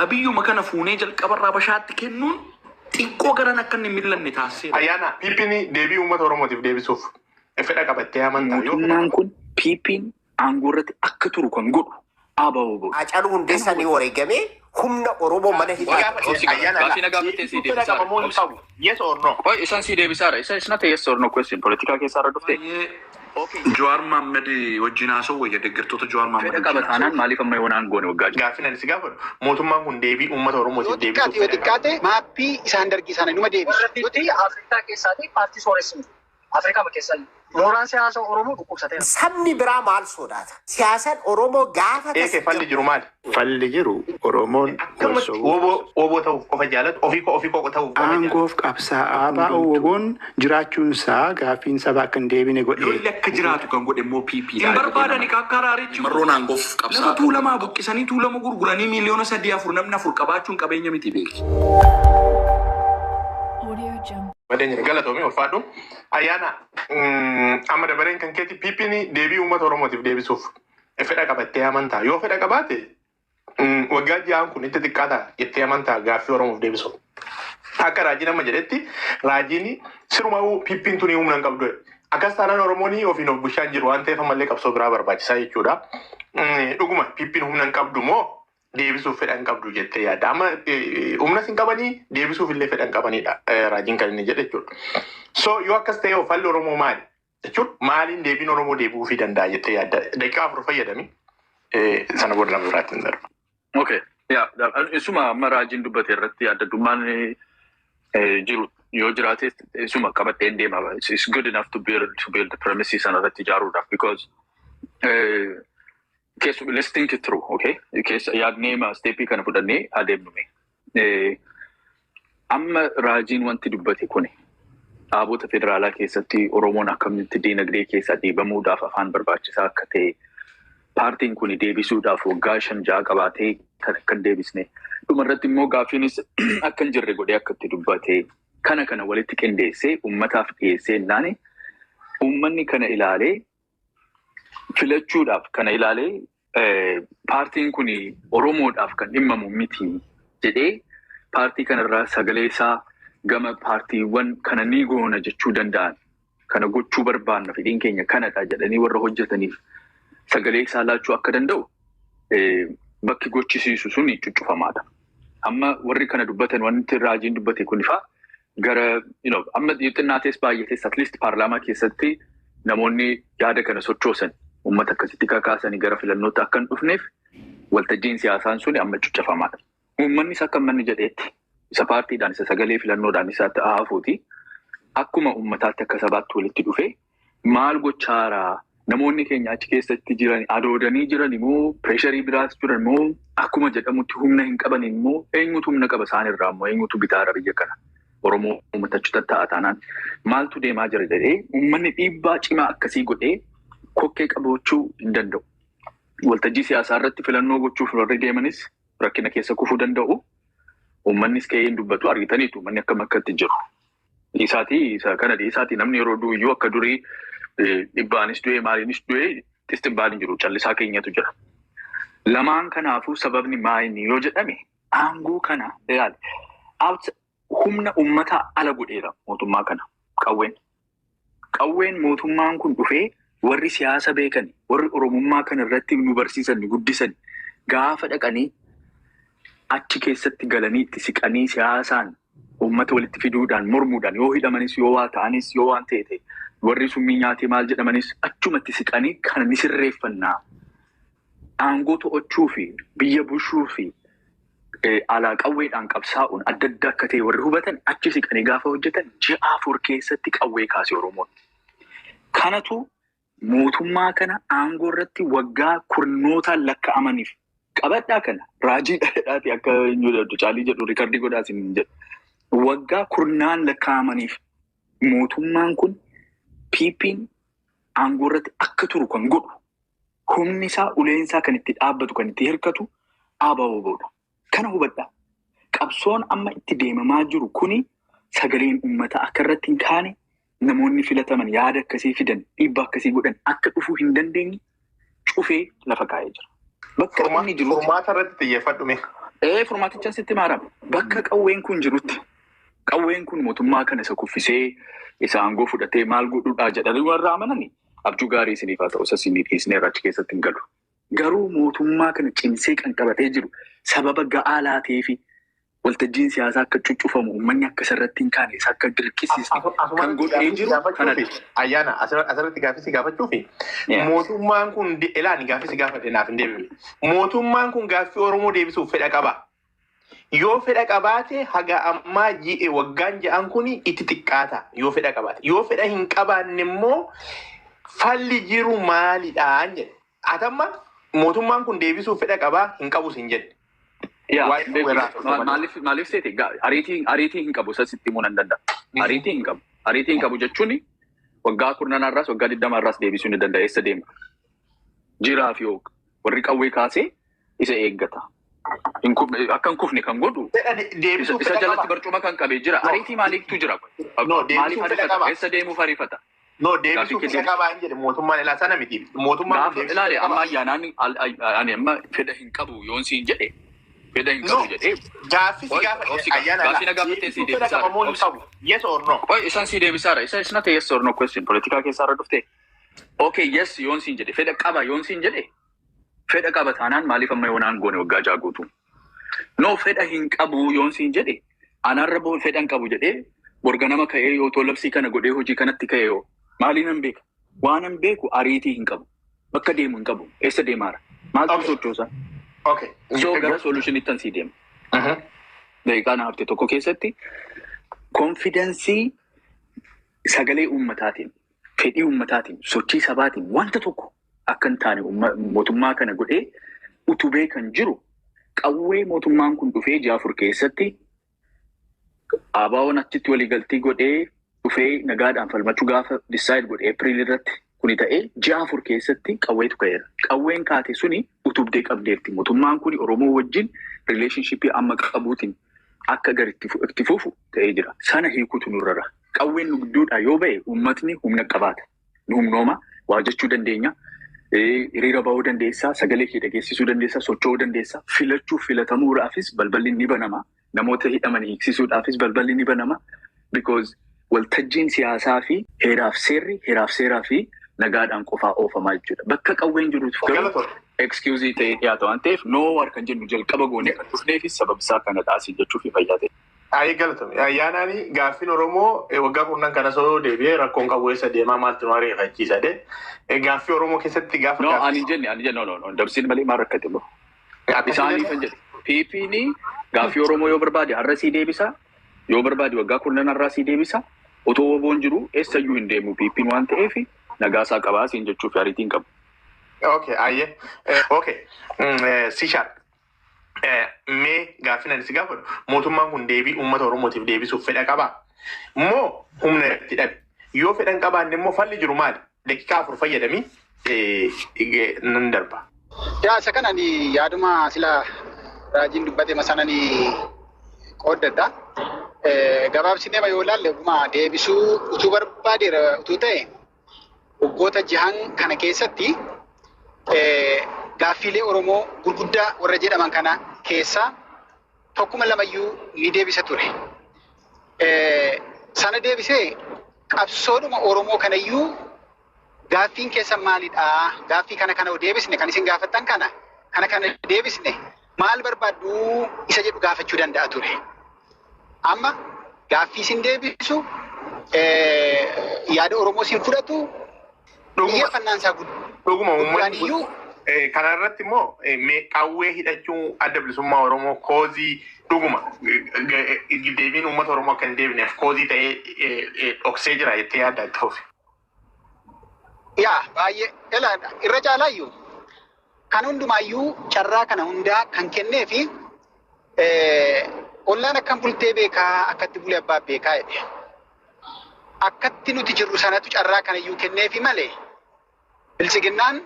Abiyyuma kana fuunee jalqabarraa Habashaatti kennuun xiqqoo garan akka inni hin millanne taasiseera. Ayyaana, PP'n deebii uummata Oromootiif deebisuuf fedha qabattee amantaa yoo fedha Mootummaan kun, PP'n, aangoo irratti akka turu kan godhu ABO godhu. Haacaaluu Hundeessaa ni wareegamee humna Oromoo mana Si hidhaa. gaafadhe Obsi qaba. ayyaana Gaaffii laa. na gaafattee sii Deebisuuf fedha deebisaara. qaba moo hin Obsi. qabu? Yes or no? Qoy, isaan sii deebisaara. Isa isna ta'e yes or no question. Politikaa keessaa irra dhufte. Baay'ee Okay. Jawaar Mohaammed wajjin haasa'u wayya, deeggartoota Jawaar Mohaammed Fedha qaba wajjin taanaan haasa'u. maaliif amma yoonaan goone waggaa 6? Gaaffiin ani si gaafadhu, mootummaan kun deebii uummata Yoo Oromootiif deebisuuf xiqqaate, yoo fedha qaba. xiqqaate maappii isaan dargii sana numa deebisu. Warra Nuti Afrikaa keessaatii paartii sooressi miti. Afrikaa keessaa mooraan siyaasa Oromoo dhukkubsateera. Sabni biraa maal sodaata? Siyaasaan Oromoo gaafa Eeke, falli jiru maali? Falli jiru Oromoon wal Akkamatti sobuu woboo woboo ta'uuf qofa jaalatu, ofii koo ofii koo ta'uuf qofa jaalatu. Aangoof qabsaa'aa ABO WBOn jiraachuunsaa gaaffiin sabaa akka hin deebine godhe. Lolli akka jiraatu kan godhe immoo PP Hin dha jedhee barbaadani nama. akka araarichi kun. Marroon aangoof Lafa qabsaa'aa Tuulamaa ta'uu. Buqqisanii Tuulama gurguranii miiliyoona 3, 4 namni afur qabaachuun qabeenya miti, beeki. Audio Jungle. Badeen jira, galatoomii, ulfaadhu. Ayyaana, amma dabareen kan keeti. PP'n deebii uummata Oromootiif deebisuuf fedha qabattee amantaa? Yoo fedha qabaate, waggaa 6n kun itti xiqqaata jettee amantaa gaaffii Oromoof deebisuuf? Akka raajiin amma jedhetti, raajiin sirumaa PP'n tuni humna hin qabdu. Akkas taanaan Oromoon ofiin of bushaan jiru waan ta'eef ammallee qabsoo biraa barbaachisaa jechuudha. Dhuguma PP'n humna hin qabdu moo deebisuuf fedha hin qabdu jettee yaadda? Amma humnas hin qabanii, deebisuuf illee fedha hin qabanidha raajiin kan inni jedhe jechuudha. So yoo akkas ta'e, falli Oromoo maali? Jechuun maaliin deebiin Oromoo deebi'uufii danda'a jettee yaadda? Daqiiqaa 4 fayyadami. Sana booda nama biraatti hin darba. Okay. Yaa, isuma amma raajiin dubbate irratti adda addummaan jiru yoo jiraate isuma qabadheen deema. It's good enough to build the premises sana irratti ijaaruudhaaf, because keessu let's think it through, okay? Keessa yaadnee stepii kana fudhannee adeemnume. Amma raajiin wanti dubbate kuni dhaabota federaalaa keessatti Oromoon akkamitti diinagdee keessaa dhiibamuudhaaf afaan barbaachisaa akka ta'e, paartiin kun deebisuudhaaf waggaa 5, 6 qabaatee kan akka hin deebisne, dhumarratti immoo gaaffiinis akka hin jirre godhee akka itti dubbate, kana walitti qindeessee uummataaf dhiyeessee naani uummanni kana ilaalee filachuudhaaf, kana ilaalee paartiin kun Oromoodhaaf kan dhimmamu miti jedhee paartii kanarraa sagalee isaa gama paartiiwwan kana ni goona jechuu danda'an, kana gochuu barbaanna, fedhiin keenya kanadha jedhanii warra hojjetaniif sagalee isaa laachuu akka danda'u bakki gochisiisu suni cuccufamaadha. Amma warri kana dubbatan, wanti raajiin dubbate kun ifaa gara amma xinnaates baay'ates at least paarlaamaa keessatti namoonni yaada kana sochoosan uummata akkasitti kakaasanii gara filannootti akka hin dhufneef waltajjiin siyaasaan suni amma cuccufamaadha. Uummannis akka manni jedheetti isa paartiidhaan, isa sagalee filannoodhaan isaatti hafuuti. Akkuma uummataatti, akka sabaatti walitti dhufee maal gochaaraa, namoonni keenya achi keessatti jiran adoodanii jiran immoo, pressureii biraas jiran immoo, akkuma jedhamutti humna hin qaban immoo, eenyutu humna qaba isaanirraa immoo, eenyutu bitaara biyya kana, Oromoo uummata achi tatta'a taanaan maaltu deemaa jira jedhee uummanni dhiibbaa cimaa akkasii godhee kokkee qabachuu hin danda'u. Waltajjii siyaasaa irratti filannoo gochuuf warri deemanis rakkina keessa kufuu danda'u. Uummannis ka'ee hin dubbatu, argitaniitu, uummanni akkam akkatti jiru. Isaatii isa kana dhiisaatii, namni yeroo du'u akka durii dhibbaanis du'ee maaliinis du'ee xistibbaan hin jiru, callisaa keenyatu jira. Lamaan kanaafuu sababni maayini yoo jedhame, aangoo kana ilaali. Humna uummataa ala godheera mootummaa kana qawween. Qawween mootummaan kun dhufee warri siyaasa beekan, warri Oromummaa kana irratti nu barsiisan, nu guddisan, gaafa dhaqanii achi keessatti galanii itti siqanii siyaasaan uummata walitti fiduudhaan mormuudhaan, yoo hidhamanis, yoo waa ta'anis, yoo waan ta'e ta'e, warri summii nyaatee maal jedhamanis, achumatti siqanii kana ni sirreeffannaa. Aangoo to'achuu fi biyya bulchuu fi alaa qawweedhaan qabsaa'uun adda adda akka ta'e warri hubatan achi siqanii gaafa hojjetan ji'a 4 keessatti qawwee kaase Oromoon. Kanatu mootummaa kana aangoo irratti waggaa kurnootaan lakkaa'amaniif qabadhaa. Kana raajii dhadhaati, akka caalii jedhu recordii godhaa isin jedhu. Waggaa kurnaan lakkaa'amaniif mootummaan kun, PP'n, aangoo irratti akka turu kan godhu, humni isaa, uleen isaa kan itti dhaabbatu, kan itti hirkatu ABOdha. Kana hubadhaa. Qabsoon amma itti deemamaa jiru kuni sagaleen uummataa akka irratti hin kaane, namoonni filataman yaada akkasii fidan, dhiibbaa akkasii godhan akka dhufuu hin dandeenye cufee lafa kaa'ee jira. Bakka inni jirutti Furmaata irratti xiyyeeffadhu mee. Furmaaticha sitti maarama. Bakka qawween kun jirutti qawween kun mootummaa kana isa kuffisee isa aangoo fudhatee maal godhuudhaa jedhanii warra amanani abjuu gaarii isiniif haa ta'u, isa isinii dhiisnee achi keessatti hin galu. Garuu mootummaa kana cimsee kan qabatee jiru sababa ga'aa laatee fi waltajjiin siyaasaa akka cuccufamu, uummanni akka isarratti hin kaane isa akka dirqisiisne kan godhee jiru kanadha. Ayyaana, asirratti gaaffii si gaafachuufi mootummaan kun elaan gaaffii si gaafadhe naaf hin deebifne. Mootummaan kun gaaffii Oromoo deebisuuf fedha qaba. Yoo fedha qabaate, haga ammaa ji'e waggaan ja'an kun itti xiqqaata yoo fedha qabaate. Yoo fedha hin qabaanne immoo falli jiru maalidhaan jedhe. Atamma mootummaan kun deebisuuf fedha qabaa hin qabus hin jedhe. Maaliif seete, ariitii hin qabu, isa sitti himuu nan danda'a. Ariitii hin qabu. Ariitii hin qabu jechuun waggaa 10 irraas waggaa 20 irraas deebisuu ni danda'a. Eessa deema? Jiraaf yoo warri qawwee kaasee isa eeggata. Akka hin kufne kan godhu isa jalatti barcuma kan qabee jira. Ariitii maaliiftu jira? Maaliif ariifata? Eessa deemuuf ariifata? No, deebisuuf fedha qabaa hin jedhe mootummaan, ilaa sana miti. Mootummaan Gaafa ilaale, amma ayyaanaan ani amma fedha hin qabu yoon siin jedhe, fedha hin qabu jedhee. Gaaffii si gaafa, ayyaana. Gaaffii na gaafattee si fedha qaba moo hin qabu? Yes or no? Oi, isaan si deebisaara. Isa isna ta'e yes or no question. Politikaa keessaa irra dhuftee. Okay, yes yoon siin jedhe, fedha qaba yoon siin jedhe, fedha qaba taanaan maaliif amma yoonaan goone waggaa 6 guutuu? No, fedha hin qabu yoon siin jedhe, anaarra fedha hin qabu jedhee borga nama ka'ee yoo labsii kana godhee hojii kanatti ka'ee yoo maaliin hin beeka? Waan hin beeku, ariitii hin qabu. Bakka deemu hin qabu. Eessa deemaara? Maaltu sochoosa? So gara solutionitti sii deema. Daqiiqaa na hafte tokko keessatti confidence sagalee uummataatiin, fedhii uummataatiin, sochii sabaatiin wanta tokko akka hin taane mootummaa kana godhee utubee kan jiru qawwee. Mootummaan kun dhufee ji'a 4 keessatti ABO'n achitti waliigaltii godhee dhufee nagaadhaan falmachuu gaafa decide godhee April irratti kuni ta'ee ji'a 4 keessatti qawweetu ka'eera. Qawween kaate suni utubdee qabdeerti. Mootummaan kun Oromoo wajjin relationshipii amma qabuutiin akka gar itti fufu ta'ee jira. Sana hiikutu nurrara. Qawween nu gidduudhaa yoo ba'e uummatni humna qabaata. Nu humnooma, waa jechuu dandeenya. Hiriira ba'uu dandeessaa, sagalee kee dhageessisuu dandeessaa, socho'uu dandeessaa, filachuuf filatamuudhaafis balballi ni banama. Namoota hidhaman hiiksisuudhaafis balballi ni banama. Because waltajjiin siyaasaa fi heeraaf seerri, heeraaf seeraa fi nagaadhaan qofaa oofamaa jechuudha. Bakka qawween jiruuf garuu excuse ta'ee dhiyaata waan ta'eef, no war kan jennu jalqaba goonee kan dhufneefis sabab isaa kana dhaasii jechuuf fayyaa ta'e. Ayi, galatame. Ayyaanaani, gaaffiin Oromoo waggaa 10 kana soo deebi'ee rakkoon qabu, eessa deemaa, maaltu nu ariifachiisa de. Gaaffii Oromoo keessatti gaafa. No, ani jenne, ani jenne, no, no, no, dabsiin malee maal rakkate moo? Isaaniif hin jedhe. PP'n gaaffii Oromoo yoo barbaade har'a sii deebisa, yoo barbaade waggaa 10 har'aa sii deebisa. Otoo WBO'n jiru eessayyuu hin deemu PP'n waan ta'eef nagaasaa qabaa siin jechuuf ariitiin qabu. Okay, ayyee. Okay, si sharp. Mee gaaffii ani si gaafadhu, mootummaan kun deebii uummata Oromootiif deebisuuf fedha qabaa? Moo humna itti dhabe? Yoo fedha hin qabaanne immoo falli jiru maali? Daqiiqaa 4 fayyadamii nan darba. Yaa, isa kana ani yaaduma sila raajiin dubbate masanani qooddadha. Gabaabsinee yoo ilaalle, dhuguma deebisuu utuu barbaadeera utuu ta'e, waggoota jahan kana keessatti gaaffiilee Oromoo gurguddaa warra jedhaman kana keessaa tokkuma lamayyuu ni deebisa ture. Sana deebisee qabsoodhuma Oromoo kanayyuu gaaffiin keessan maalidhaa? Gaaffii kana kana deebisne, kan isin gaafattan kana kana kana deebisne, maal barbaadduu isa jedhu gaafachuu danda'a ture. Amma gaaffii isin deebisu, yaada Oromoo isin fudhatu, xiyyeeffannaan isaa Dhuguma guddaan uummanni iyyuu kana irratti immoo qawwee hidhachuun Adda Bilisummaa Oromoo cause, dhuguma deebiin uummata Oromoo akka hin deebineef cause ta'ee dhoksee jira jettee yaadda itti fufi. Yaa, baay'ee irra caalaayyuu kan hundumaayyuu carraa kana hundaa kan kennee fi ollaan akkam bultee beekaa, akkatti bulee abbaa beekaa jedhe. Akkatti nuti jirru sanatu carraa kanayyuu kenneefi malee bilchiginnaan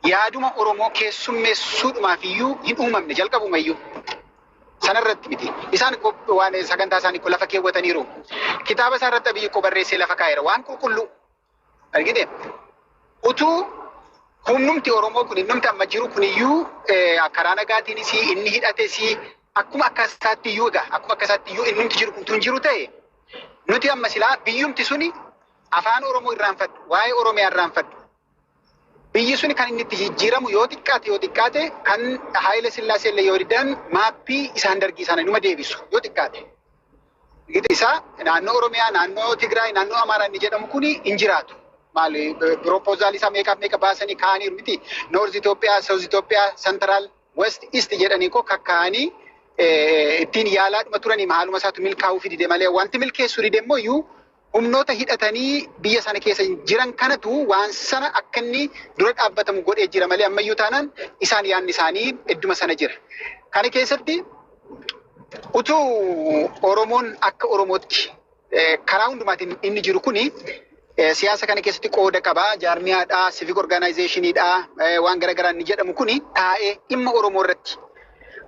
yaaduma Oromoo keessummeessuudhumaaf iyyuu hin uumamne jalqabumayyuu. Sanarratti miti. Isaan waan sagantaa isaanii lafa keewwataniiru. Kitaaba isaa irratti Abiyyi koo barreessee lafa kaa'eera. Waan qulqulluu. Argite? Utuu Humnumti Oromoo kun, innumti amma jiru kun iyyuu, karaa nagaatiinis inni hidhates, akkuma akka isaatti iyyuu, egaa akkuma akka isaatti iyyuu innumti jiru kun tun jiru ta'e, nuti amma silaa biyyumti suni afaan Oromoo irraanfadhu, waa'ee Oromiyaa irraanfadhu. Biyyi suni kan inni itti jijjiiramu yoo xiqqaate kan Haayile Sillaasee illee yoo didan maappii isaan dargii sana numa deebisu yoo xiqqaate. Isaa naannoo Oromiyaa, naannoo Tigraay, naannoo Amaaraa inni jedhamu kuni hin jiraatu. Maali, proposal isaa meeqaaf meeqa baasanii kaa'aniiru miti. North Itoophiyaa, South Itoophiyaa, Central, West, East jedhanii koo kakkaa'anii ittiin yaalaadhuma turanii, haaluma isaatu milkaa'uu dide malee, wanti milkeessuu dide immoo iyyuu humnoota hidhatanii biyya sana keessa jiran kanatu waan sana akka inni dura dhaabbatamu godhee jira malee, ammayyuu taanaan isaan yaadni isaanii idduma sana jira. Kana keessatti utuu Oromoon akka Oromootti karaa hundumaatiin inni jiru kuni siyaasa kana keessatti qooda qabaa, jaarmiyaadhaa, civic organizationiidhaa, waan garaagaraa inni jedhamu kuni taa'ee dhimma Oromoo irratti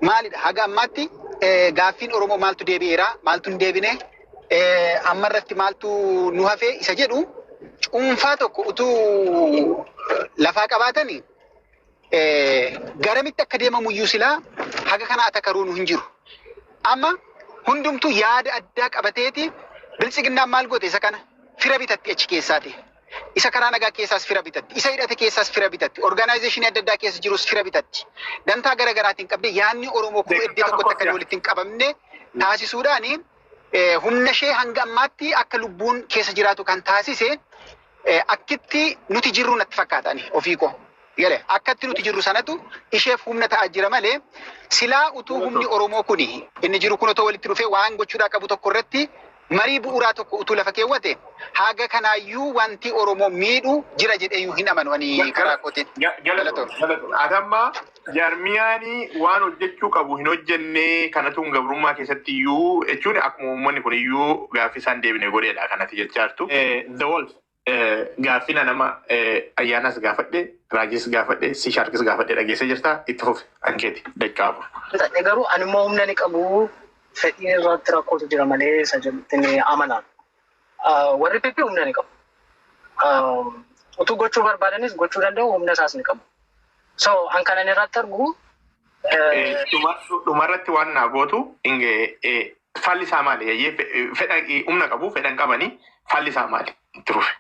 maalidha? Haga ammaatti gaaffiin Oromoo maaltu deebi'eera, maaltu hin deebine, amma irratti maaltu nu hafe isa jedhu cuunfaa tokko utuu lafaa qabaatanii, garamitti akka deemamu iyyuu silaa haga kana atakaruu nu hin jiru. Amma hundumtuu yaada addaa qabateeti. Biltsiginnaan maal goote? Isa kana fira bitatti achi keessaati. Isa karaa nagaa keessaas fira bitatti. Isa hidhate keessaas fira bitatti. Organization adda addaa keessa jirus fira bitatti. Dantaa gara garaatiin qabdee yaadni Oromoo kun iddoo tokkotti akka walitti hin qabamne taasisuudhaani, humna ishee hanga ammaatti akka lubbuun keessa jiraatu kan taasise akkitti nuti jirru natti fakkaatani ofii koo. Gale, akkatti nuti jirru sanatu isheef humna ta'aa jira malee, silaa utuu humni Oromoo kuni inni jiru kun otoo walitti dhufee waan gochuudhaa qabu tokko irratti marii bu'uuraa tokko utuu lafa keewwate, haga kanaayyuu wanti Oromoo miidhu jira jedheeyyuu hin amanu ani karaa kootiin. Ati amma jaarmiyaanii waan hojjechuu qabu hin hojjenne kanatu gabrummaa keessatti iyyuu jechuun akkuma uummanni kun iyyuu gaaffii isaan deebine godheedha kanatti jechaa jirtu. The Wolf, gaaffii nama Ayyaanas gaafadhe, Raajis gaafadhe, Sishaarkis gaafadhe dhageessee jirta, itti fufi ankeeti daqiiqaa 4. Fixadhe, garuu ani immoo humna ni qabu, fedhii irratti rakkootu jira malee isa jedhutti ni amanaan. Warri PP humna ni qabu. Utuu gochuu barbaadanis gochuu danda'u, humna isaas ni qabu. So an kanan irratti argu Dhumarratti waan naa gootu, falli isaa maali? Fedha humna qabu, fedha hin qabanii, falli isaa maali? Itti fufi.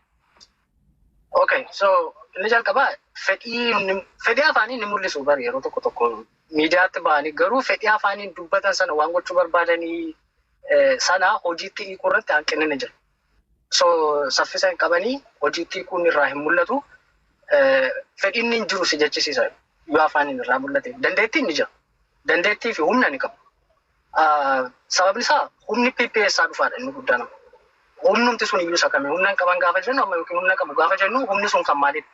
Okay, so inni jalqabaa fedhii afaanii ni mul'isu bari yeroo tokko tokko miidiyaatti ba'anii, garuu fedhii afaanii dubbatan sana waan gochuu barbaadanii sana hojiitti hiikuu irratti hanqinni ni jira. So saffisa hin qabanii, hojiitti hiikuun irraa hin mul'atu. Fedhiin hin jiru si jechisiisa yoo afaaniin irraa mul'ate. Dandeettiin ni jira. Dandeettii fi humna ni qabu. Sababni isaa humni PP eessaa dhufaadha inni guddaan. Humnumti sun iyyuu isa kami? Humna hin qaban gaafa jennu amma yookiin humna qabu gaafa jennu, humni sun kan maalidha?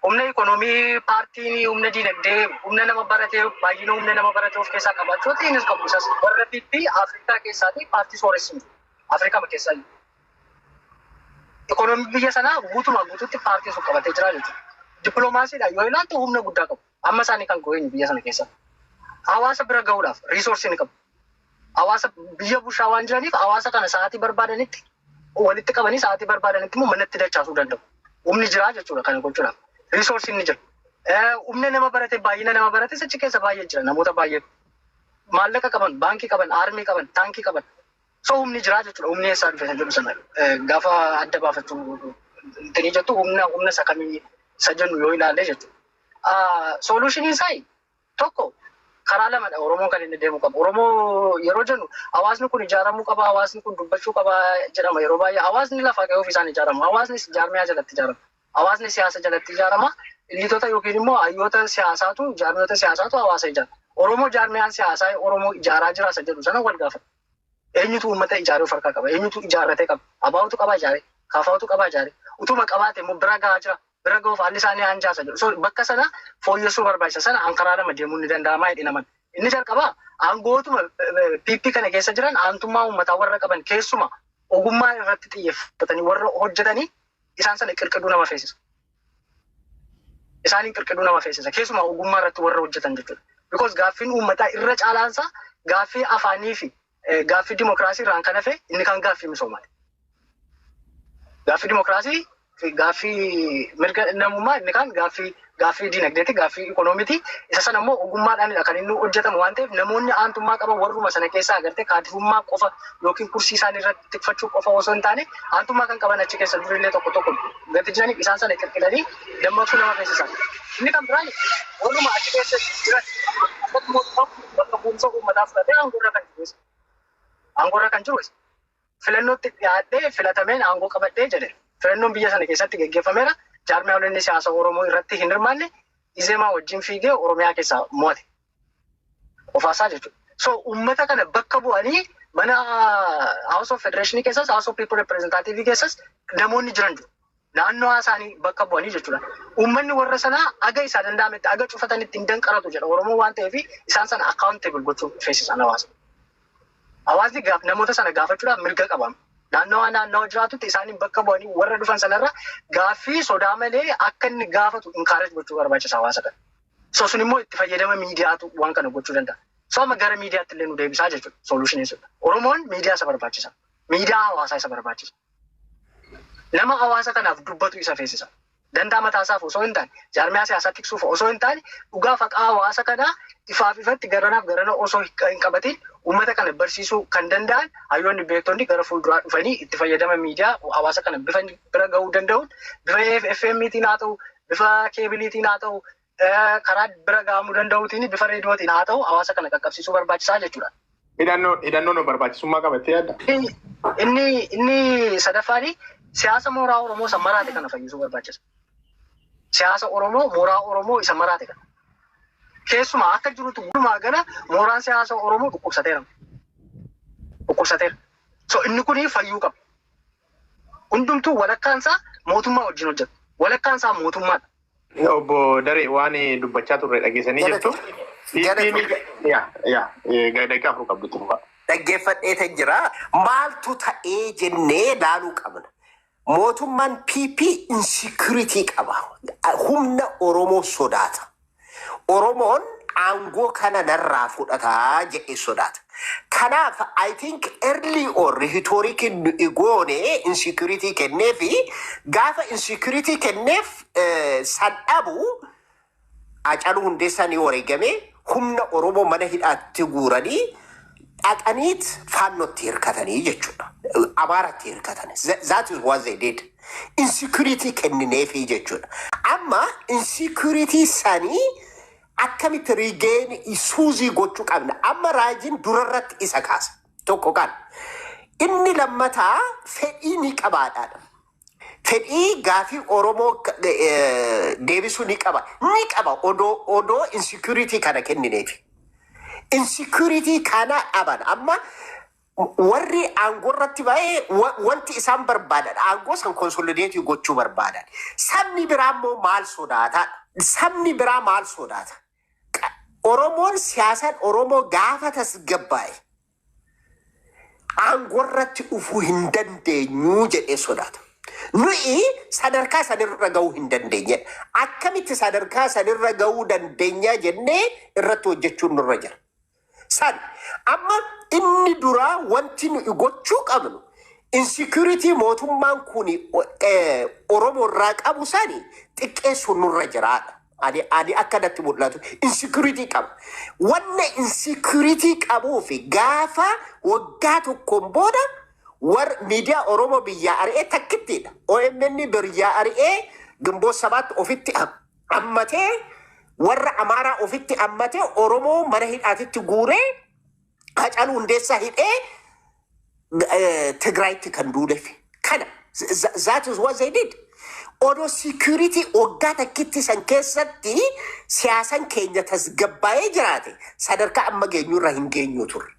Humna ikonoomii paartiin, humna dinagdee, humna nama baratee, baay'ina humna nama baratee of keessaa qabaachuu innis qabu isas. Warra PP Afrikaa keessaatii paartii sooressi Afrikaa keessaa. Ikonoomii biyya sanaa guutumaa guutuutti paartiin sun qabatee jira jechuudha. Dippiloomaasiidhaan yoo ilaaltu humna guddaa qabu. Amma isaanii kan ga'u biyya sana keessa. Hawaasa bira gahuudhaaf resource ni qabu. Hawaasa biyya bushaa waan jiraniif, hawaasa kana sa'aatii barbaadanitti walitti qabanii sa'aatii barbaadanitti immoo manatti dachaasuu danda'u. Humni jira jechuudha kana gochuudhaaf. Resourceiin ni jira. Humna nama barate, baay'ina nama barate achi keessa baay'ee jira, namoota baay'ee. Maallaqa qaban, baankii qaban, army qaban, taankii qaban. So humni jira jechuudha. Humni eessaa dhufe kan jedhu sana gaafa adda baafachuu ittiin jettu, humna isa kamii isa jennu yoo ilaalle jechuudha. Solutioniin isaa tokko karaa lamadha Oromoon kan inni deemuu qabu. Oromoo yeroo jennu hawaasni kun ijaaramuu qaba, hawaasni kun dubbachuu qaba jedhama yeroo baay'ee. Hawaasni lafaa ka'ee ofiisaan ijaarama. Hawaasni jaarmiyaa jalatti ijaarama. Hawaasni siyaasa jalatti ijaarama. Eliteoota yookiin immoo hayyoota siyaasaatu, jaarmiyoota siyaasaatu hawaasa ijaara. Oromoo jaarmiyaan siyaasaa Oromoo ijaaraa jira isa jedhu sana wal gaafata. Eenyutu uummata ijaaree of harkaa qaba? Eenyutu ijaarratee qaba? ABOtu qaba ijaaree? KFOtu qaba ijaaree? Utuma qabaate immoo bira gahaa jira? Bira gahuuf haalli isaanii hanjaasa jedhu. So bakka sana fooyyessuu barbaachisa. Sana an karaa lama deemuun ni danda'ama jedhi naman. Inni jalqabaa aangootuma PP kana keessa jiran, aantummaa uummataa warra qaban, keessuma ogummaa irratti xiyyeeffatanii warra hojjetanii, isaan sana qirqiduu nama feesisa. Isaaniin qirqiduu nama feesisa. Keessumaa ogummaa irratti warra hojjetan jechuudha. Because gaaffiin uummataa irra caalaansaa gaaffii afaanii fi gaaffii dimokiraasii irraan kan hafe inni kan gaaffii misoomaati. Gaaffii dimokiraasii fi gaaffii mirga namummaa inni kan gaaffii Gaaffii diinagdeeti, gaaffii ikoonomiiti. Isa sana immoo ogummaadhaanidha kan inni hojjetamu waan ta'eef, namoonni aantummaa qaban warruma sana keessaa agartee kaadhimummaa qofa yookiin kursii isaanii irratti tikfachuu qofa osoo hin taane, aantummaa kan qaban achi keessa durillee tokko tokko gati jiraniif isaan sana qirqiranii dammaqsuu nama feesisan. Inni kan biraan warruma achi keessa jiran bakka bu'umsa uummataa fudhatee aangoo irra kan jiru. Aangoo irra kan jiru filannootti dhiyaadhee filatameen aangoo qabadhee jedhe. Filannoon biyya sana keessatti gaggeeffameera. Jaarmiyaaleen siyaasa Oromoo irratti hin hirmaanne, Izeemaa wajjin fiigee Oromiyaa keessaa mo'ate. Qofaasaa jechuudha. So uummata kana bakka bu'anii mana House of Federation keessas, House of People Representative keessas namoonni jiran jiru. Naannoo isaanii bakka bu'anii jechuudha. Uummanni warra sanaa aga isaa danda'ametti aga cufatanitti hin danqaratu jedha Oromoo waan ta'eef, isaan sana accountable gochuu feesisan hawaasa. Hawaasni gaaf namoota sana gaafachuudhaaf mirga qaba. Naannawa naannawa jiraatutti isaaniin bakka bu'anii warra dhufan sanarra gaaffii sodaa malee akka inni gaafatu encourage gochuu barbaachisa hawaasa kana. So sun immoo itti fayyadama miidiyaatu waan kana gochuu danda'a. So amma gara miidiyaatti illee nu deebisaa jechuudha. Solution jechuudha. Oromoon miidiyaa isa barbaachisa. Miidiyaa hawaasaa isa barbaachisa. Nama hawaasa kanaaf dubbatu isa feesisa. Dantaa mataasaaf osoo hin taane, jaarmiyaa siyaasaa tiksuuf osoo hin taane, dhugaa faqaa hawaasa kanaa ifaaf ifatti garanaaf garana osoo hin qabatin uummata kana barsiisuu kan danda'an hayyoonni, beektonni gara fuulduraa dhufanii itti fayyadama miidiyaa hawaasa kana bifa bira gahuu danda'uun, bifa FM'tiin haa ta'u, bifa keebiliitiin haa ta'u, karaa bira gahamuu danda'uutiin, bifa reediyootiin haa ta'u, hawaasa kana qaqqabsiisuu barbaachisaa jechuudha. Hidhannoon barbaachisummaa qabattee yaadda? Inni sadaffaani siyaasa mooraa Oromoo isa maraate kana fayyisuu barbaachisa. Siyaasa Oromoo, mooraa Oromoo isa maraate kana. Keessumaa akka jirutti walumaa gala mooraan siyaasa Oromoo dhukkubsateera. Dhukkubsateera. So inni kun fayyuu qaba. Hundumtuu walakkaan isaa mootummaa wajjin hojjeta. Walakkaan isaa mootummaadha. Obbo Daree, waan dubbachaa turre dhageessanii jirtu. Yaa, daqiiqaa 4 qabdu turufa. Dhaggeeffadheetan jira. Maaltu ta'ee jennee laaluu qabna. Mootummaan PP insecurity qaba. Humna Oromoo sodaata. Oromoon aangoo kana narraa fudhataa jedhee sodaata. Kanaaf I think early on rhetoric nuyi goone insecurity kennee fi gaafa insecurity kenneef san dhabu, Haacaaluu Hundeessaa ni wareegame, humna Oromoo mana hidhaatti guuranii dhaqaniit faannootti hirkatanii jechuudha. Amaaratti hirkatan. That is what they did. Insecurity kennineefii jechuudha. Amma insecurity sanii akkamitti regain suuzii gochuu qabna? Amma raajiin durarratti isa kaasa. Tokko kan. Inni lammataa fedhii ni qabaadhaadha. Fedhii gaafii Oromoo deebisuu ni qaba. Ni qaba odoo insecurity kana kennineefi. Insecurity kana dhaban. Amma warri aangoo irratti ba'ee wanti isaan barbaadan aangoo san consolidate gochuu barbaadan. Sabni biraa immoo maal sodaata? Sabni biraa maal sodaata? Oromoon, siyaasaan Oromoo gaafa tasgabbaa'e aangoo irratti dhufuu hin dandeenyu jedhee sodaata. Nuyi sadarkaa sanirra gahuu hin dandeenye. Akkamitti sadarkaa sanirra gahuu dandeenya jennee irratti hojjechuun nurra jira. San amma inni duraa wanti nuyi gochuu qabnu insecurity mootummaan kun Oromoo irraa qabu sani xiqqeessuun nurra jiraadha. Ani akka natti mul'atu insecurity qaba. Wanna insecurity qabuu fi gaafa waggaa tokkoon booda war miidiyaa Oromoo biyyaa ari'ee takkittiidha. OMN biyyaa ari'ee Ginboot Sabaatti ofitti hammatee, warra Amaaraa ofitti hammatee, Oromoo mana hidhaatitti guuree, Hacaaluu Hundeessaa hidhee, Tigraayitti kan duuleef. Kana that is what they did. Odoo security waggaa takkitti san keessatti siyaasan keenya tasgabbaa'ee jiraate, sadarkaa amma geenyurra hin geenyu turre.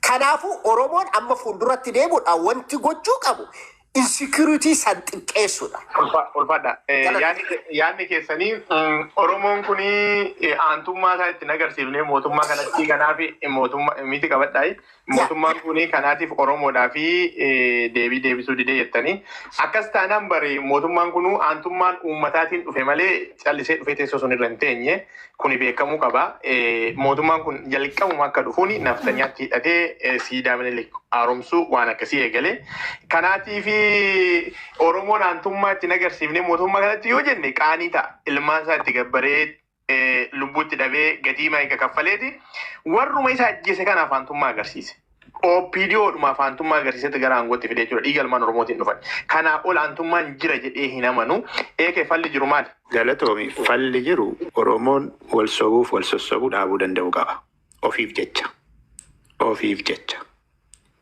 Kanaafuu Oromoon amma fuulduratti deemuudhaan wanti gochuu qabu insecurity san xiqqeessuudha. Ulfaadha. Yaadni keessanii Oromoon kun aantummaa isaa ittiin agarsiifnee mootummaa kanatti kanaaf mootummaa miti qabadhaayi. Mootummaan kun kanaatiif Oromoodhaa fi deebii deebisuu didee jettanii. Akkas taanaan bari mootummaan kun aantummaan uummataatiin dhufe malee callisee dhufee teessoo sun irra hin teenye, kuni beekamuu qaba. Mootummaan kun jalqabuma akka dhufuun naftanyaatti hidhatee siidaa Minilik Haaromsuu waan akkasii eegalee. Kanaatii fi Oromoon aantummaa ittiin agarsiifne mootummaa kanatti yoo jenne qaanii ta'a. Ilmaan isaa itti gabbaree, lubbuutti dhabee, gatii maayiqa kaffaleeti. Warruma isa ajjeese kanaaf aantummaa agarsiise. OPDOdhuma aantummaa agarsiisetti gara aangootti fidee jechuudha. Dhiiga ilmaan Oromootiin dhufan. Kanaa ol aantummaan jira jedhee hin amanu. Eekee, falli jiru maali? Galatoomi. Falli jiru Oromoon wal sobuuf wal sossobuu dhaabuu danda'u qaba. Ofiif jecha. Ofiif jecha.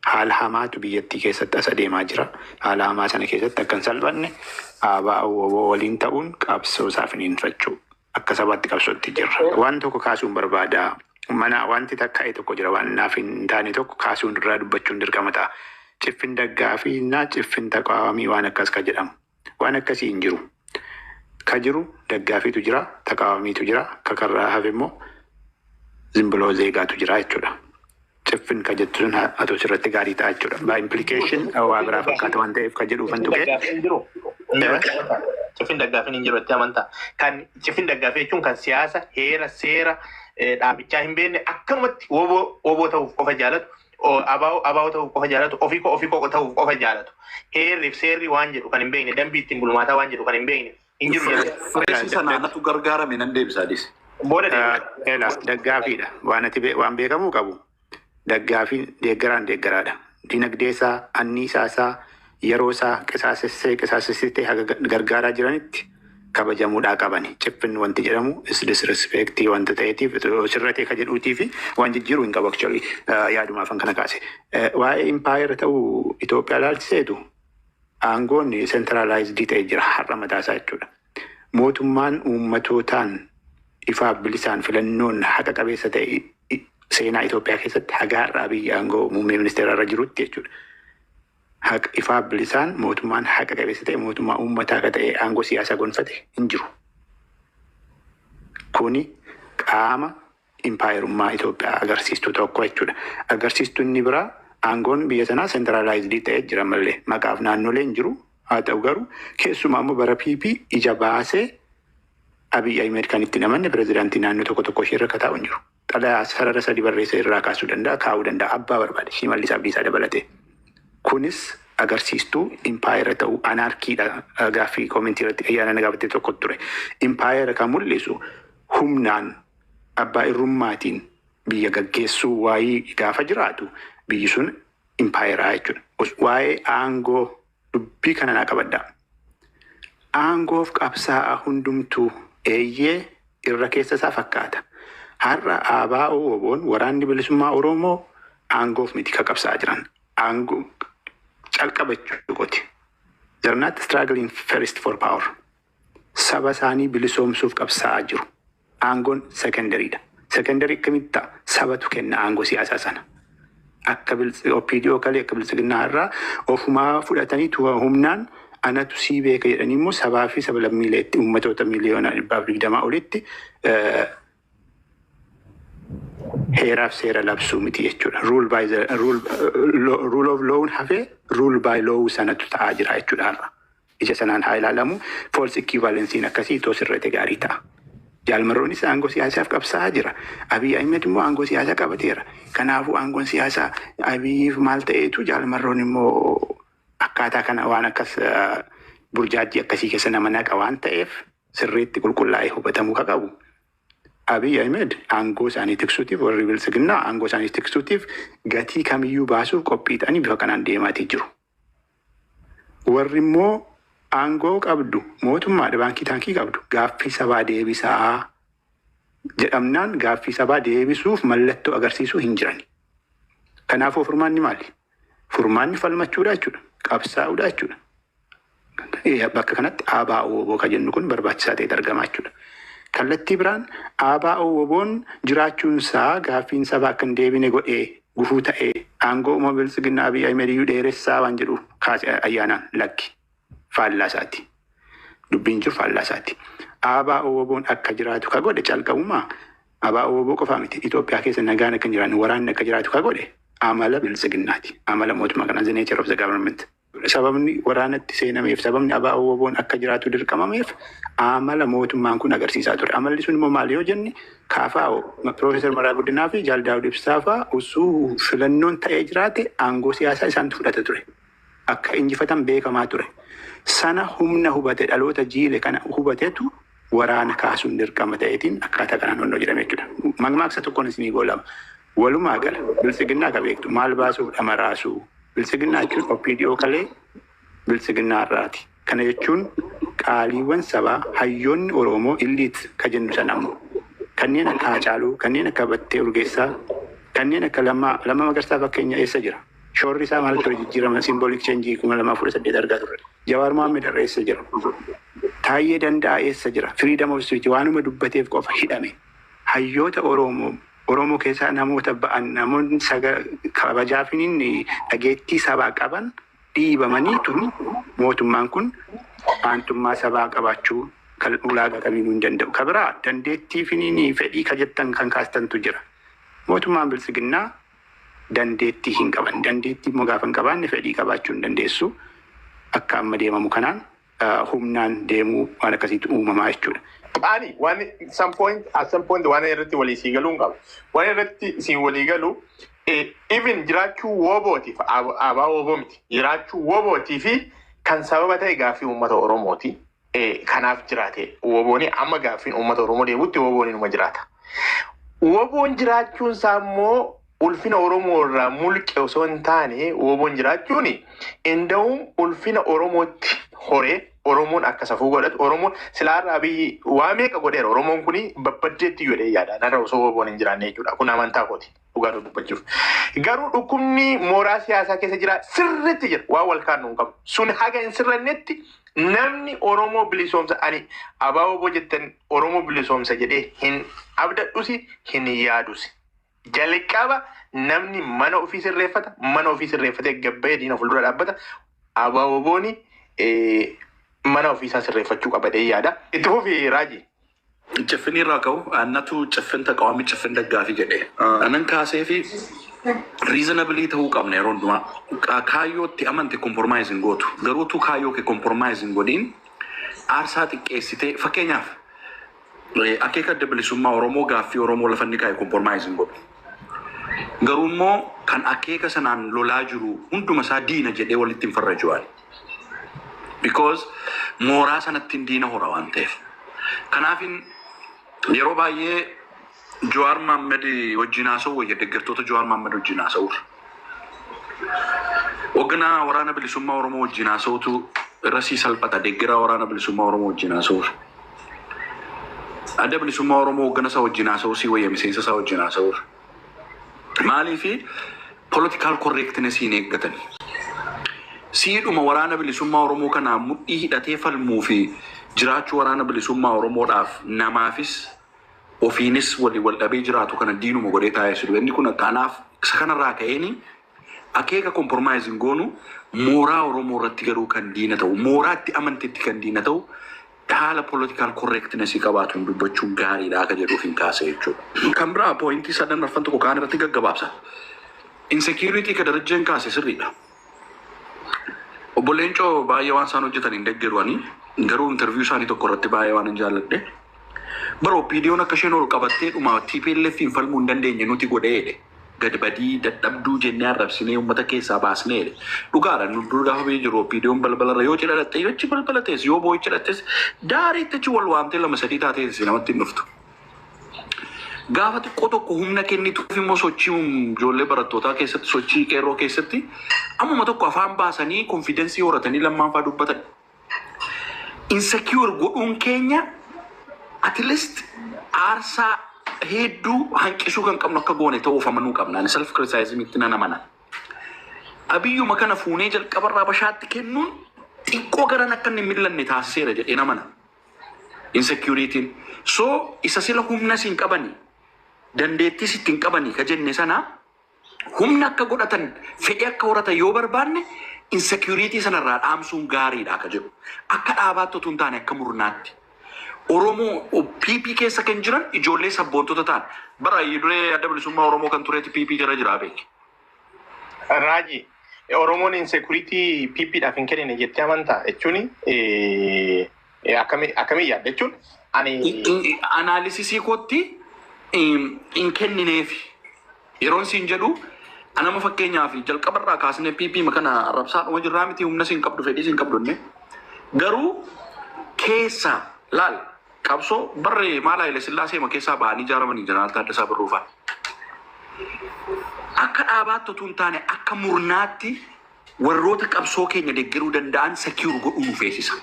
Haala hamaatu biyyattii keessatti as adeemaa jira. Haala hamaa sana keessatti akka hin salphanne ABO WBO waliin ta'uun qabsoo isaa finiinfachuu. Akka sabaatti qabsootti jirra. Waan tokko kaasuun barbaada. Mana wanti takka'e tokko jira, waan naaf hin taane tokko kaasuun irraa dubbachuun dirqama ta'a. Ciffin daggaa fi naa ciffin taqaawamii waan akkas ka jedhamu. Waan akkasii hin jiru. Ka jiru daggaafiitu jira, taqaawamiitu jira, ka karraa hafe immoo zimbiloo zeegaatu jira jechuudha. Ciffin ka jettu sun atoo sirratti gaarii ta'a jechuudha. By implication waa biraa fakkaata waan ta'eef ka jedhuufan tuqee. Daggaafii hin jiru. Ciffin daggaafiin hin jiru itti amantaa. Kan ciffin daggaafii jechuun kan siyaasa, heera, seera dhaabichaa hin beekne, akkanumatti woboo woboo ta'uuf qofa jaalatu, abaa'oo abaa'oo ta'uuf qofa jaalatu, ofii koo ofii koo ta'uuf qofa jaalatu. Heerri fi seerri waan jedhu kan hin beekne, dambii ittiin bulmaataa waan jedhu kan hin beekne hin jiru jedhu. Fireesii sana anatu gargaarame, nan deebisa adis. Booda deebi'a. Ela daggaafiidha. Waan ati waan beekamuu qabu. Daggaafiin deeggaraan deeggaraadha. Dinagdee isaa, anniisaa isaa, yeroo isaa qisaasessee qisaasessitee haga gargaaraa jiranitti kabajamuudhaa qabani. Ciffin wanti jedhamu is disrespectii wanta ta'eetiif sirratee ka jedhuutii fi waan jijjiiruu hin qabu actually, yaadumaafan kana kaase. Waa'ee impaayera ta'uu Itoophiyaa ilaalchiseetu aangoon centralized ta'e jira har'a mataasaa jechuudha. Mootummaan uummatootaan ifaaf bilisaan filannoon haqa qabeessa ta'e seenaa Itoophiyaa keessatti haga har'aa biyya aangoo muummee ministeera irra jirutti jechuudha. Haqa ifaaf bilisaan mootummaan haqa qabeessa ta'e, mootummaa uummataa akka ta'e aangoo siyaasaa gonfate hin jiru. Kuni qaama impaayerummaa Itoophiyaa agarsiistuu tokko jechuudha. Agarsiistuu inni biraa aangoon biyya sanaa centralized ta'ee jira malee maqaaf naannolee hin jiru. Haa ta'u garuu keessumaa immoo bara PP ija baasee Abiy Ahmed kan itti namanne pirezidaantii naannoo tokko tokko ishee irra kataa'u hin jiru. Xalayaa sarara 3 barreessee irraa kaasuu danda'a, kaa'uu danda'a, abbaa barbaade, Shimallis Abdiisaa dabalatee. Kunis agarsiistuu impaayera ta'uu anarchydha. Gaaffii commentii irratti ayyaana na gaafatte tokko ture. Impaayera kan mul'isu humnaan abbaa irrummaatiin biyya gaggeessuu waayii gaafa jiraatu biyyi sun impaayeraa jechuudha. Waa'ee aangoo dubbii kana naa qabaddaa. Aangoof qabsaa'aa hundumtuu eeyyee irra keessa isaa fakkaata. Har'a ABO WBOn waraanni bilisummaa Oromoo aangoof miti ka qabsaa'aa jiran. Aangoo calqaba jechuudha. They are not struggling first for power. Saba isaanii bilisoomsuuf qabsaa'aa jiru. Aangoon secondarydha. Secondary akkamitti ta'a? Sabatu kenna aangoo siyaasaa sana. Akka OPDO kalee akka biltsiginnaa irraa ofumaa fudhatanii humnaan anatu sii beeka jedhanii immoo sabaa fi saba lammiileetti uummatoota 120,000,000 olitti heeraaf seera labsuu miti jechuudha. Rule by the rule, rule of law hafee rule by law sanatu ta'aa jira jechuudha har'a. Ija sanaan haa ilaalamu. False equivalencein akkasii itoo sirrate gaarii ta'a. Jaalmarroonis aangoo siyaasaaf qabsaa'aa jira. Abiy Ahmed immoo aangoo siyaasaa qabateera. Kanaafuu aangoon siyaasaa Abiyyiif maal ta'eetu jaalmarroon immoo akkaataa kana waan akkas burjaajii akkasii keessa nama naqa waan ta'eef sirriitti qulqullaa'ee hubatamuu ka qabu. Abiy Ahmed aangoo isaanii tiksuutiif, warri biltsiginnaa aangoo isaanii tiksuutiif gatii kamiyyuu baasuuf qophii ta'anii bifa kanaan deemaatii jiru. Warri immoo aangoo qabdu mootummaadha, baankii taankii qabdu, gaaffii sabaa deebisaa jedhamnaan gaaffii sabaa deebisuuf mallattoo agarsiisuu hin jiran. Kanaafuu furmaanni maali? Furmaanni falmachuudha jechuudha. Qabsaa'uudha jechuudha. Bakka kanatti ABO WBO kan jennu kun barbaachisaa ta'etu argama jechuudha. Kallattii biraan ABO WBOn jiraachuunsaa gaaffiin sabaa akka hin deebine godhee, gufuu ta'ee, aangoo uumama biltsiginnaa Abiy Ahmed iyyuu dheeressaa waan jedhu kaase ayyaanaan, lakki, faallaa isaati. Dubbiin jiru faallaa isaati. ABO WBOn akka jiraatu ka godhe calqabumaa ABO WBO qofaa miti. Itoophiyaa keessa nagaan akka hin jiraanne, waraanni akka jiraatu ka godhe amala biltsiginnaati. Amala mootummaa kanaa, the nature of the government. Sababni waraanatti seenameef, sababni ABO WBOn akka jiraatu dirqamameef amala mootummaan kun agarsiisaa ture. Amalli sun immoo maal yoo jenne, KFO Piroofeesar Mararaa Guddinaa fi Jaal Daawud Ibsaa fa'aa osoo filannoon ta'ee jiraate aangoo siyaasaa isaantu fudhata ture. Akka injifatan beekamaa ture. Sana humna hubate, dhaloota jiile kana hubatetu waraana kaasuun dirqama ta'eetiin akkaataa kanaan honnoo jedhame jechuudha. Mammaaksa tokkoon isinii goolama. Walumaa gala Biltsiginnaa ka beektu maal baasuuf dhama raasuu. Biltsiginnaa jechuun OPDO kalee Biltsiginnaa irraati. Kana jechuun qaaliiwwan sabaa, hayyoonni Oromoo elite ka jennu sana ammoo kanneen akka Haacaaluu, kanneen akka Battee Urgeessaa, kanneen akka Lammaa Magarsaa fakkeenya eessa jira? Shoorri isaa maal ture jijjiirama symbolic change 2018 argaa turre? Jawaar Mohaammed har'a eessa jira? Taayyee Danda'aa eessa jira? Freedom of speech waanuma dubbateef qofa hidhame. Hayyoota Oromoo keessaa namoota ba'an, namoonni kabajaa fi dhageettii sabaa qaban dhiibamanii tun mootummaan kun aantummaa sabaa qabaachuu kan ulaagaa kamiinuu hin danda'u. Ka biraa dandeettii fi fedhii ka jettan kan kaastantu jira. Mootummaan Biltsiginnaa dandeettii hin qaban. Dandeettii immoo gaafa hin qabaanne fedhii qabaachuu hin dandeessu. Akka amma deemamu kanaan humnaan deemuu waan akkasiitu uumamaa jechuudha. Ani waan some point at some point waan irratti walii sii galuu hin qabu. Waan irratti siin walii galu, even jiraachuu WBOtiif, ABO WBO miti, jiraachuu WBOtii fi kan sababa ta'e gaaffii uummata Oromooti. Kanaaf jiraate WBOni. Amma gaaffiin uummata Oromoo deebutti WBOni numa jiraata. WBOn jiraachuun isaa immoo ulfina Oromoo irraa mulqe osoo hin taane, WBOn jiraachuun inda'uun ulfina Oromootti horee Oromoon akka safuu godhatu. Oromoon silaarraa biyyi waa meeqa godheera, Oromoon kuni babbaddeetti godhee yaada narra osoo WBOn hin jiraanne jechuudha. Kun amantaa kooti dhugaa dubbachuuf. Garuu dhukkubni mooraa siyaasaa keessa jira, sirriitti jira, waan wal kaannu hin qabu. Sun haga hin sirrannetti namni Oromoo bilisoomsa, ani ABO WBO jettan Oromoo bilisoomsa jedhee hin abdadhusi, hin yaadusi. Jalqaba namni mana ofii sirreeffata, mana ofii sirreeffatee gabbayee diina fuuldura dhaabbata. ABO WBOni mana ofiisaa sirreeffachuu qaba jedhee yaada. Itti fufi, Raajii. ጭፍን irraa ka'u annatu ጭፍን ተቃዋሚ ጭፍን ደጋፊ jedhe anan kaasee fi reasonably ta'uu qabna yeroo hundumaa. Kaayyootti amante compromise hin gootu, garuu tu kaayyoo kee compromise hin godhin aarsaa xiqqeessitee, fakkeenyaaf akeeka Adda Bilisummaa Oromoo, gaaffii Oromoo lafa inni kaa'e compromise hin godhu. Garuu immoo kan akeeka sanaan lolaa jiru hunduma isaa diina jedhee walitti hin farraju ani. Because mooraa sanatti diina hora waan ta'eef. Kanaafin yeroo baay'ee Jawaar Mohaammed wajjin haasa'u wayya deeggartoota Jawaar Mohaammed wajjin haasa'uuf. Hoogganaa Waraana Bilisummaa Oromoo wajjin haasa'utu irra sii salphata deeggaraa Waraana Bilisummaa Oromoo wajjin haasa'uuf. Adda Bilisummaa Oromoo hooggana isaa wajjin haasa'uu sii wayya miseensa isaa wajjin haasa'uuf. Maaliifi political correctness hin eeggatani. Siidhuma Waraana Bilisummaa Oromoo kanaa mudhii hidhatee falmuu fi jiraachuu Waraana Bilisummaa Oromoodhaaf namaafis ofiinis walii wal dhabee jiraatu kana diinuma godhee taa'ee jiru. Inni kun kanaaf isa kanarraa ka'eeni akeeka compromise hin goonu, mooraa Oromoo irratti garuu kan diina ta'u, mooraatti amantitti kan diina ta'u, haala political correctness qabaatuun dubbachuun gaariidha akka jedhuuf hin kaase jechuudha. Kan biraa pointii sadan arfan tokko kaan irratti gaggabaabsa. Insecurity ka Darajjeen kaase sirriidha. Obbo Leencoo baay'ee waan isaan hojjetan hin deeggaru ani, garuu interview isaanii tokko irratti baay'ee waan hin jaalladhe. Bara OPDOn akka isheen ol qabattee dhuma TPLF hin falmuu hin dandeenye nuti godhee jedhe. Gad badii dadhabduu jennee arrabsinee uummata keessaa baasnee jedhe. Dhugaadha, nu dur gaafa biyya jiru OPDOn balbalarra yoo cidha dhatte, yoo achi balbala teesse, yoo boo'icha dhattes, daariitti achi wal waamtee lama sadii taatee namatti hin dhuftu. Gaafa xiqqoo tokko humna kennituuf immoo sochii ijoollee barattootaa keessatti, sochii qeerroo keessatti ammuma tokko afaan baasanii confidence horatanii lammaanfaa dubbatan. Insecure godhuun keenya at least aarsaa hedduu hanqisuu kan qabnu akka goone ta'uuf amanuu qabna. Ani self criticism itti nan amana. Abiyyuma kana fuunee jalqabarraa bashaatti kennuun xiqqoo garan akka inni hin mil'anne taasiseera jedhee namana. Insecurity'n. So isa sila humna siin qabani, dandeettis ittiin qabani ka jenne sana, humna akka godhatan, fedhii akka horatan yoo barbaanne, insecurity sanarraa dhaamsuun gaariidha akka jedhu. Akka dhaabaatti otoo hin taane akka murnaatti. Oromoo PP keessa kan jiran ijoollee sabboontota ta'an. Bara duree Adda Bilisummaa Oromoo kan tureeti PP jala jira beeki. Raajii. Oromoon insecurity PPdhaaf hin kennine jettee amantaa jechuun akkamii yaadda jechuun ani Analysis kootti hin kennineef. Yeroon siin jedhu, anama fakkeenyaaf jalqabarraa kaasnee PP kana arrabsaa dhuma jirraa miti, humna siin qabdu, fedhii siin qabdu inni. Garuu keessa laal, qabsoo barree maal Haile Sillaasee ma keessaa ba'anii ijaaramanii Jeneraal Taaddasaa Birruu fa'a. Akka dhaabaatti otoo hin taane akka murnaatti warroota qabsoo keenya deeggaruu danda'an secure godhuu nu feesisa.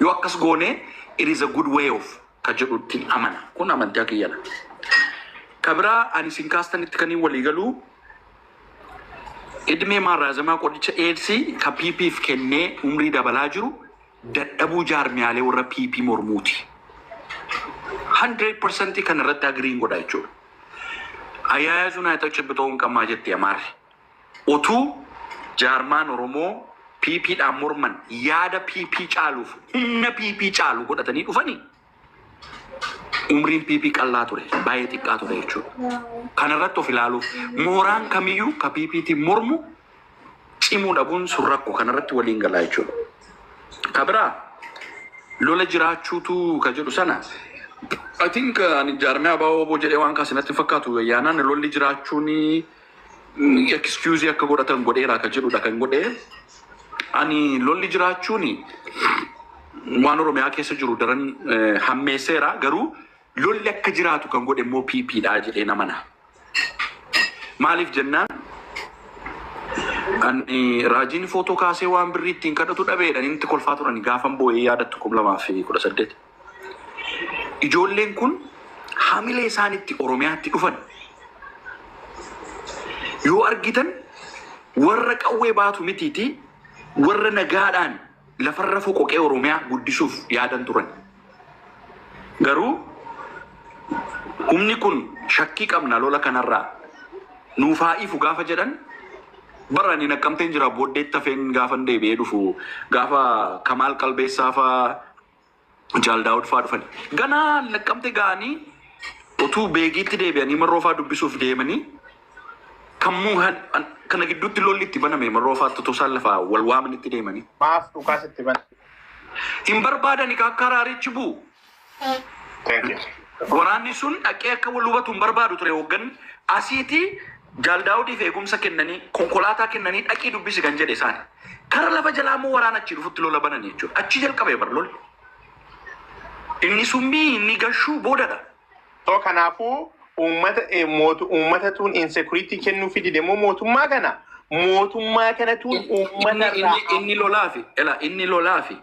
Yoo akkas goone, it is a good way of ka jedhutti amana. Kun amantaa kiyyadha. Kabiraa ani isin kaastanitti kan hin walii galuu, idmee maarraazamaa qoricha eedsii ka PPf kennee umrii dabalaa jiru dadhabuu jaarmiyaalee warra PP mormuuti. 100% kan irratti agree godha jechuudha. Ayyaayasuun haa ta'u cibbitoo hin qabmaa jetti Amaarri. Otuu jaarmaan Oromoo PPdhaan morman yaada PP caaluuf humna PP caalu godhatanii dhufanii, umriin PP qallaa ture, baay'ee xiqqaa ture jechuudha. Kanarratti of ilaaluuf mooraan kamiyyuu ka PPtiin mormu cimuu dhabuun sun rakkoo, kanarratti waliin galaa jechuudha. Ka biraa lola jiraachuutu ka jedhu sana, I think ani jaarmee ABO jedhee waan kaasinatti fakkaatu ayyaanaan lolli jiraachuun excuse akka godhatan godheera ka jedhudha kan godhee. Ani lolli jiraachuun waan Oromiyaa keessa jiru daran hammeesseera, garuu lolli akka jiraatu kan godhe immoo PP dha jedhee namana. Maaliif jennaan, ani raajiin footoo kaasee waan birrii ittiin kadhatu dhabeedha inni kolfaa turan gaafan boo'ee yaadattu 2018. Ijoolleen kun hamilee isaanitti Oromiyaatti dhufan. Yoo argitan warra qawwee baatu mitiiti, warra nagaadhaan lafarra foqoqee Oromiyaa guddisuuf yaadan turan. Garuu humni kun shakkii qabna, lola kanarraa nuufaa ifu gaafa jedhan, bara ani Naqqamteen jira booddeetti hafeen gaafan deebi'ee dhufu gaafa Kamaal Qalbeessaa faa Jaal Daawud faa dhufan. Ganaa Naqqamte ga'anii utuu beegiitti deebi'anii Marroo faa dubbisuuf deemanii kammuu kana gidduutti lolli itti baname, Marroo faatti utuu isaan lafaa wal waamanitti deemanii. Maaf dhukaas itti bana? Hin barbaadani ka akka araarichi bu'u. Thank you. Waraanni sun dhaqee akka wal hubatu hin barbaadu ture hoogganni. Asiitii Jaal Daawudiif eegumsa kennanii, konkolaataa kennanii, dhaqii dubbisi kan jedhe isaani. Kara lafa jalaa immoo waraana achi dhufutti lola banan jechuudha. Achi jalqabee bar lolli. Inni summii inni gashuu boodadha. So kanaafuu uummata uummatatuun insecurity kennuu fidide immoo mootummaa kanatuun uummata irraa Inni lolaa fi ela inni lolaa fi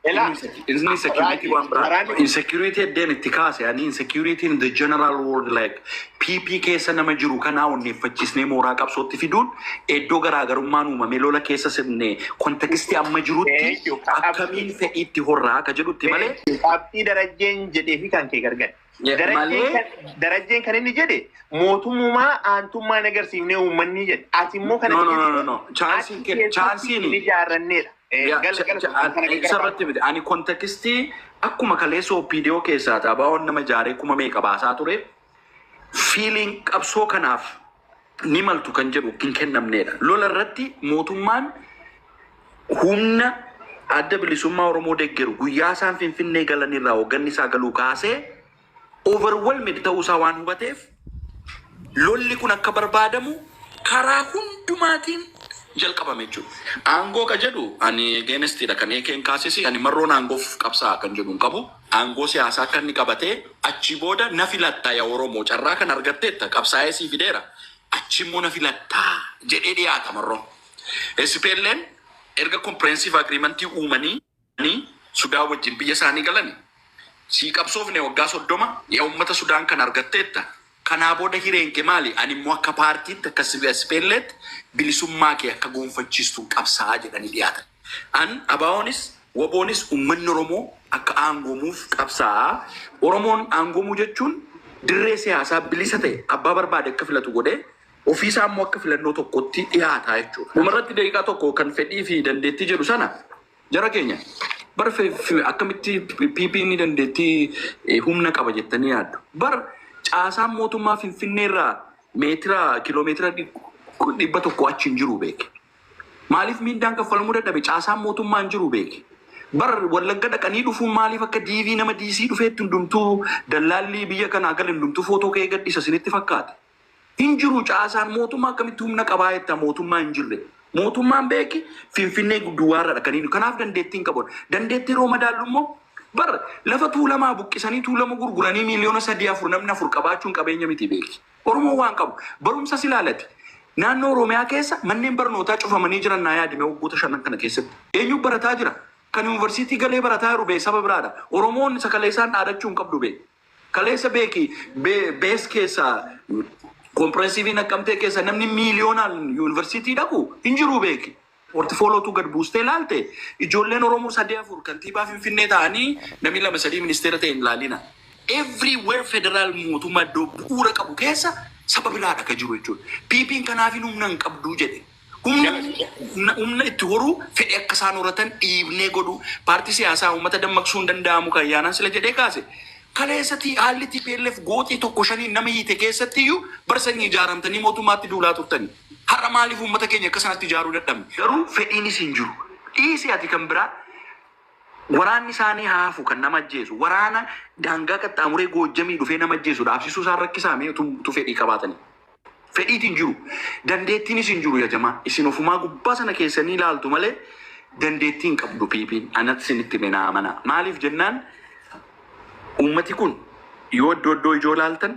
Ela, inni insecurity waan biraa. Insecurity eddeen itti kaase, ani insecurity in the general world, like PP keessa nama jiru kanaa onneeffachiisnee mooraa qabsootti fiduun iddoo garaagarummaan uumamee lola keessa sirne context amma jirutti Thank you. akkamiin fedhiitti horraa akka jedhutti malee. Qabxii Darajjeen jedhee fi kan kee gargar. Yeah, malee Darajjeen kan inni jedhe mootummaa aantummaa hin agarsiifnee uummanni jedhe. Ati immoo kana No, no, no, no, no. Chaansiin chaansiin hin ijaarranneedha. Isarratti miti. Ani context akkuma kaleessa OPDO keessaa xaabaa'oon nama ijaaree 5000 baasaa ture. Feeling qabsoo kanaaf ni maltu kan jedhu hin kennamneedha. Lola irratti mootummaan humna Adda Bilisummaa Oromoo deeggaru guyyaa isaan Finfinnee galan irraa hoogganni isaa galuu kaasee overwhelmed ta'uu isaa waan hubateef, lolli kun akka barbaadamu karaa hundumaatiin jalqabame jechuudha. Aangoo ka jedhu ani against iidha kan eekeen kaasisi, ani Marroon aangoof qabsaa kan jedhu hin qabu. Aangoo siyaasaa akka inni qabatee achi booda na filattaa, yaa Oromoo, carraa kan argatteetta, qabsaa'ee sii fideera. Achi immoo na filattaa jedhee dhiyaata Marroon. SPLM erga comprehensive agreementii uumanii Sudaan wajjin biyya isaanii galani. Sii qabsoofne waggaa 30, yaa uummata Sudaan kan argatteetta. Kanaa booda hireen kee maali? Ani immoo akka paartiitti, akka SPL'tti bilisummaa kee akka gonfachiistu qabsaa jedhanii dhiyaatan. An ABOnis WBOnis uummanni Oromoo akka aangoomuuf qabsaa. Oromoon aangoomuu jechuun dirree siyaasaa bilisa ta'e abbaa barbaade akka filatu godhee ofiisaa immoo akka filannoo tokkotti dhiyaataa jechuudha. Dhumarratti daqiiqaa tokko kan fedhii fi dandeettii jedhu sana, jara keenya, bara akkamitti PP ni dandeettii humna qaba jettanii yaaddu? Bar caasaan mootummaa Finfinnee irraa meetira kiiloomeetira 100 achi hin jiru beeke. Maaliif miindaan kaffalamuu dadhabe? Caasaan mootummaa hin jiru beeke. Bar Wallagga dhaqanii dhufuun maaliif akka DV nama DC dhufeetti hundumtuu dallaalli biyya kanaa gale hundumtuu footoo ka'ee gadhiisa isinitti fakkaata? Hin jiru caasaan mootummaa, akkamitti humna qabaa jetta mootummaa hin jirre? Mootummaan beeki Finfinnee duwwaarra dhaqanii, kanaaf dandeettii hin qabu. Dandeettii yeroo madaallu immoo bar lafa Tuulamaa buqqisanii Tuulama gurguranii miiliyoona 3 4 namni afur qabaachuun qabeenya miti beeki. Oromoon waan qabu barumsa silaalati. Naannoo Oromiyaa keessa manneen barnootaa cufamanii jiran naa yaadime, waggoota 5n kana keessatti. Eenyu barataa jira? Kan yuunivarsiitii galee barataa jiru bee saba biraadha. Oromoon isa kaleessaan dhaadachuu hin qabdu bee. Kaleessa beeki bees keessa, comprehensive Naqqamtee keessa namni miiliyoonaan yuunivarsiitii dhaqu hin jiru beeki. Portfolio gad buustee ilaalte, ijoolleen Oromoo sadii afur kantiibaa Finfinnee ta'anii namni lama sadii ministeera ta'e hin ilaalina. Everywhere federal mootummaa iddoo bu'uura qabu keessa saba biraadha ka jiru jechuudha. PP'n kanaaf humna hin qabduu jedhe. Humna itti horuu fedhe akka isaan horatan dhiibnee godhu, paartii siyaasaa uummata dammaqsuu hin danda'amu kan yaanaan sila jedhee kaase. Kaleessatti haalli TPLF gooxii tokko shaniin nama hiite keessatti iyyuu barsanii ijaaramtanii mootummaatti duulaa turtani. Har'a maaliif uummata keenya akka sanatti ijaaruu dadhabne? Garuu fedhiinis hin jiru. Dhiisi ati kan biraa, waraanni isaanii haafu kan nama ajjeesu. Waraana daangaa qaxxaamuree Goojjamii dhufee nama ajjeesu dhaabsisuu isaan rakkisaa mee utuu fedhii qabaatanii? Fedhiitiin jiru. Dandeettiinis hin jiru yajamaa. Isin ofumaa gubbaa sana keessanii ilaaltu malee dandeettiin qabdu PP'n. Anatti isinitti menaa amana. Maaliif jennaan, uummati kun yoo iddoo iddoo ijoo ilaaltan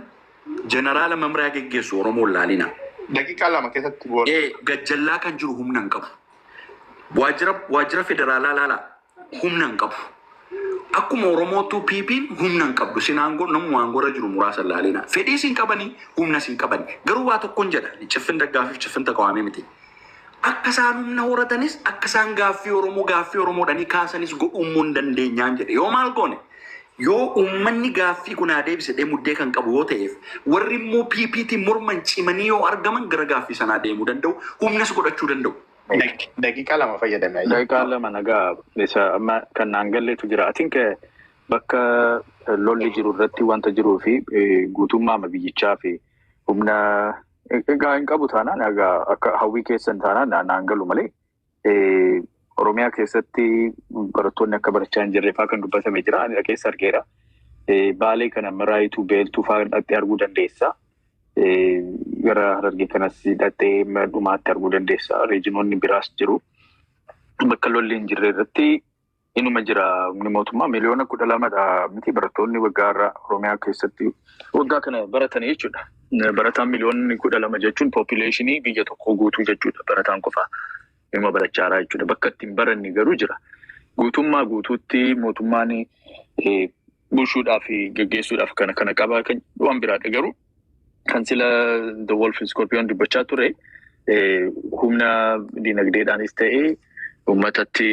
jeneraala mamraa geggeessu Oromoon laalina. Daqiiqaa 2 keessatti booda. Gajjallaa kan jiru humna hin qabu. Waajjira federaalaa laalaa, humna hin qabu. Akkuma Oromootu PP'n humna hin qabdu. Sin aangoo namuma aangoorra jiru muraasa laalina. Fedhii sin qabanii, humna sin qabani. Garuu waa tokkoon jedha. Ciffin daggaafiif ciffin taqawaamee miti. Akka isaan humna horatanis, akka isaan gaaffii Oromoo gaaffii Oromoodhanii kaasanis godhuu hin dandeenyaan jedhe. Yoo maal goone? Yoo uummanni gaaffii kun haa deebise muddee kan qabu yoo ta'eef, warri immoo PPT morman cimanii yoo argaman gara gaaffii sanaa deemuu danda'u, humnas godhachuu danda'u. Daqiiqaa 2 fayyadame. Daqiiqaa 2 nagaa isa amma kan naan galleetu jira. I think bakka lolli jiru irratti wanta jiruu fi guutummaa biyyichaa fi humna egaa hin qabu taanaan, egaa akka hawwii keessan taanaan naan galu malee, Oromiyaa keessatti barattoonni akka barachaa hin jirre fa'aa kan dubbatame jira. Ani keessa argeera. Baalee kana Maraayituu Beeltuu fa'aa dhaqxee arguu dandeessa. Gara Harargee kanas dhaqxee dhumaatti arguu dandeessa. Regionoonni biraas jiru. Bakka lolli hin jirre irratti inuma jira. Humni mootummaa miliyoona 12dha miti barattoonni waggaa irraa Oromiyaa keessatti waggaa kana baratanii jechuudha. Barataan miliyoonni 12 jechuun population biyya tokkoo guutuu jechuudha barataan qofaa. Dhimma barachaa jechuudha. Bakka ittiin baranni garuu jira. Guutummaa guutuutti mootummaan bulchuudhaaf fi geggeessuudhaaf kana kana qabaa kan waan biraadha, garuu kan sila The Wolf Scorpion dubbachaa ture humna dinagdeedhaanis ta'ee uummatatti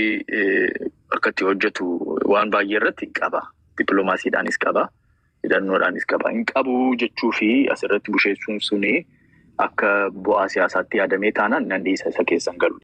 akka itti hojjetu waan baay'ee irratti qaba. Dippiloomaasiidhaanis qaba. Hidhannoodhaanis qaba. Hin qabu jechuu fi asirratti busheessuun suni akka bu'aa siyaasaatti yaadamee taanaan nan dhiisa, isa keessan galu.